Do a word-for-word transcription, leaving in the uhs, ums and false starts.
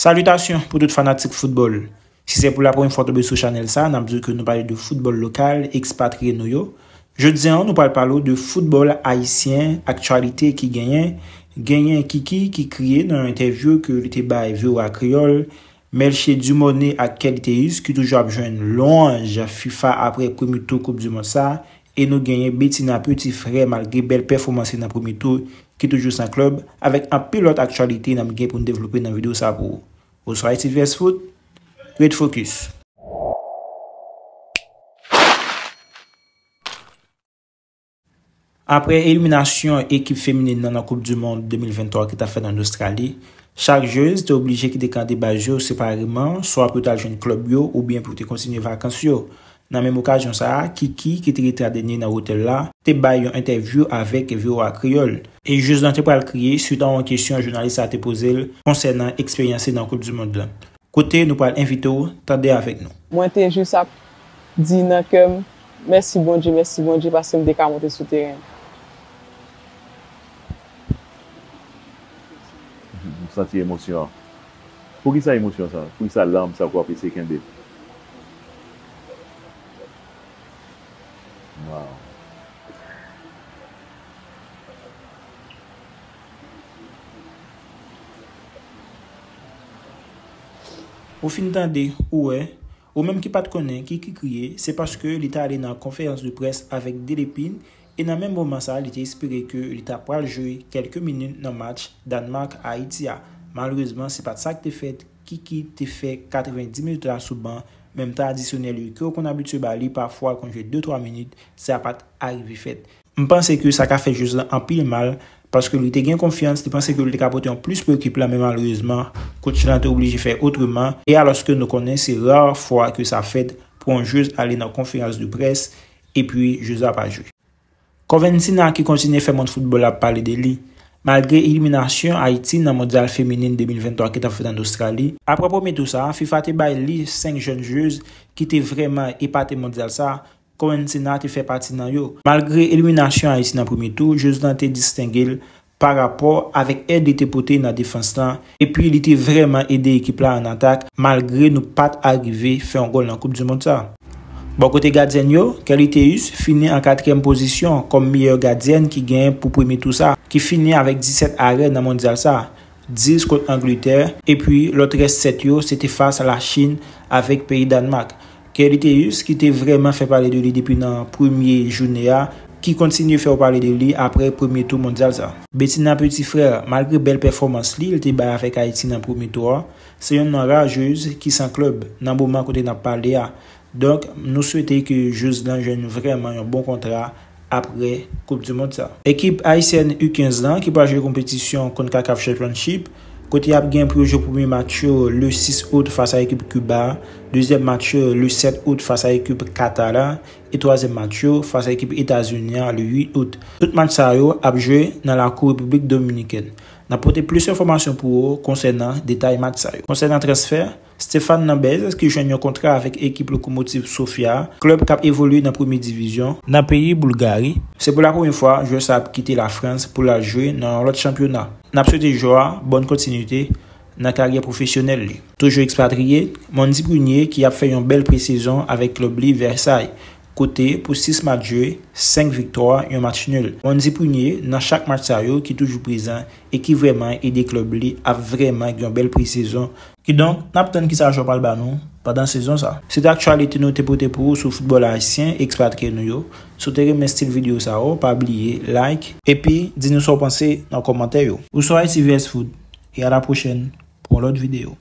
Salitasyon pou tout fanatik foutbòl. Si se pou la premyè fwa w tonbe sou chanèl sa, n ap di w ke nou pale de foutbòl lokal, ekspatriye nou yo. Jodi a, nou pral pale w de foutbòl ayisyen, aktyalite ki genyen. Genyen Kiki ki kriye nan yon entèvyou ke li te bay V O A Kreyòl. Melchie Dumornay ak Kelly Théus ki toujou ap jwenn lwanj FIFA apre premye tou Koup di Mond sa. E nou genyen Betina Petit Frère, malgre bèl pèfòmans li nan premye tou, ki toujou san klèb, avèk anpil lòt aktyalite n ap gen pou n devlope nan videyo sa pou ou. Oswald T V S Foot, ret focus. Apre eliminasyon ekip feminen nan nan Koup di Mond de mil venntwa ki t ap fèt ann Ostrali, chak jwez te oblije kite kan de baz yo separeman, swa pou yo t al jwenn klèb yo oubyen pou yo te kontinye vakans yo. Nan menm okazyon sa a, Kiki, ki te rete a dènye nan otèl la, te bay yon entèvyou avèk V O A Kreyòl. E jwez lan te pral kriye swit a yon kesyon jounalis la te poze l konsènan eksperyans li nan Koup di Mond lan. Kote nou pral envite w tande avèk nou. Mwen te jis ap di nan kè m, mèsi Bondye, mèsi Bondye, paske m te ka monte sou teren. M santi emosyon an. Poukisa emosyon sa? Poukisa lam sa w ap eseye kenbe? Wow. Ou fin tande, ou wè, ou menm ki pa t konnen Kiki kriye, se paske li t ale nan konferans de près avèk de lepin, e nan menm moman sa, li te espere ke li ta pral jwe kèlke minit nan match Dànmak-Ayiti a. Malerezman, se pa t sa k te fèt. Kiki te fè katrevenndis minit la sou ban, menm tan adisyonèl yo ke yo konn abitye ba li, pafwa l konn jwe de twa minit, sa pa t arive fèt. M panse ke sa ka fè jwez lan anpil mal, paske li te gen konfyans, li panse ke li te ka pote yon plis pou ekip la, men malerezman, coach lan te oblije fè otreman, e alòske nou konnen se ra fwa ke sa fèt pou yon jwez ale nan konferans de près, epi jwez la pa jwe. Coventina ki kontinye fè mond foutbòl ap pale de li. Malgre eliminasyon Ayiti nan Mondyal Feminen de mil venntwa ki t ap fèt ann Ostrali, apre premye tou sa a, FIFA te bay li senk jèn jwez ki te vrèman epate mondyal sa a, Coventina te fè pati nan yo. Malgre eliminasyon Ayiti nan premye tou, jwez lan te distenge l pa rapò avèk èd li te pote nan defans lan, epi li te vrèman ede ekip la ann atak, malgre nou pa t arive fè yon gòl nan Koup di Mond sa a. Bò kote gadyèn yo, Kelly Théus fini an katriyèm pozisyon kòm meyè gadyèn ki genyen pou premye tou sa a, ki fini avèk disèt arè nan mondyal sa a, dis kont Angletè, epi lòt rès sèt yo se te fas a Lachin avèk peyi Dànmak. Kelly Théus, ki te vrèman fè pale de li depi nan premye jounen an, ki kontinye fè yo pale de li apre premye tou mondyal sa. Betina Petit Frère, malgre bèl pèfòmans li, li te bay avèk Ayiti nan premye tou a, se yonn nan ra jwez ki san klèb nan moman kote n ap pale a. Donk, nou swete ke jwez lan jwenn vrèman yon bon kontra apre Koup di Mond sa. Ekip ayisyèn U kenz lan ki pral jwe konpetisyon CONCACAF Championship, kote y ap gen pou yo jwe premye match yo le sis out fas a ekip Kiba, dezyèm match yo le sèt out fas a ekip Kata la, e twazyèm match yo fas a ekip Etazini an le uit out. Tout match sa yo ap jwe nan lakou Repiblik Dominikèn. N ap pote plis enfòmasyon pou ou konsènan detay match sa yo. Konsènan transfè, Stéphane Lambez, ki jwenn yon kontra avèk ekip Lokomotiv Sofia, klèb k ap evolye nan premye divizyon nan peyi Boulgari. Se pou la premye fwa jwè sa ap kite Lafrans pou l al jwe nan yon lòt chanpyona. N ap swete jwè a bòn kontinite nan karyè pwofesyonèl li. Toujou ekspatriye, Mondy Prunier ki ap fè yon bèl presezon avèk klèb li Versailles, kote pou sis match jwe, senk viktwa, yon match nil. Mondy Prunier, nan chak match sa yo, ki toujou prezan e ki vrèman ede klèb li ap vrèman gen yon bèl presezon. Kidonk, n ap tann kisa jwè pral ba nou pandan sezon sa. Se te aktyalite nou te pote pou ou sou foutbòl ayisyen ekspatriye nou yo. Si w te renmen estil videyo sa yo, pa bliye like, epi di nou sa w panse nan kòmantè yo. Ou sou Haïti V S Foot, e a la pwochèn pou yon lòt videyo.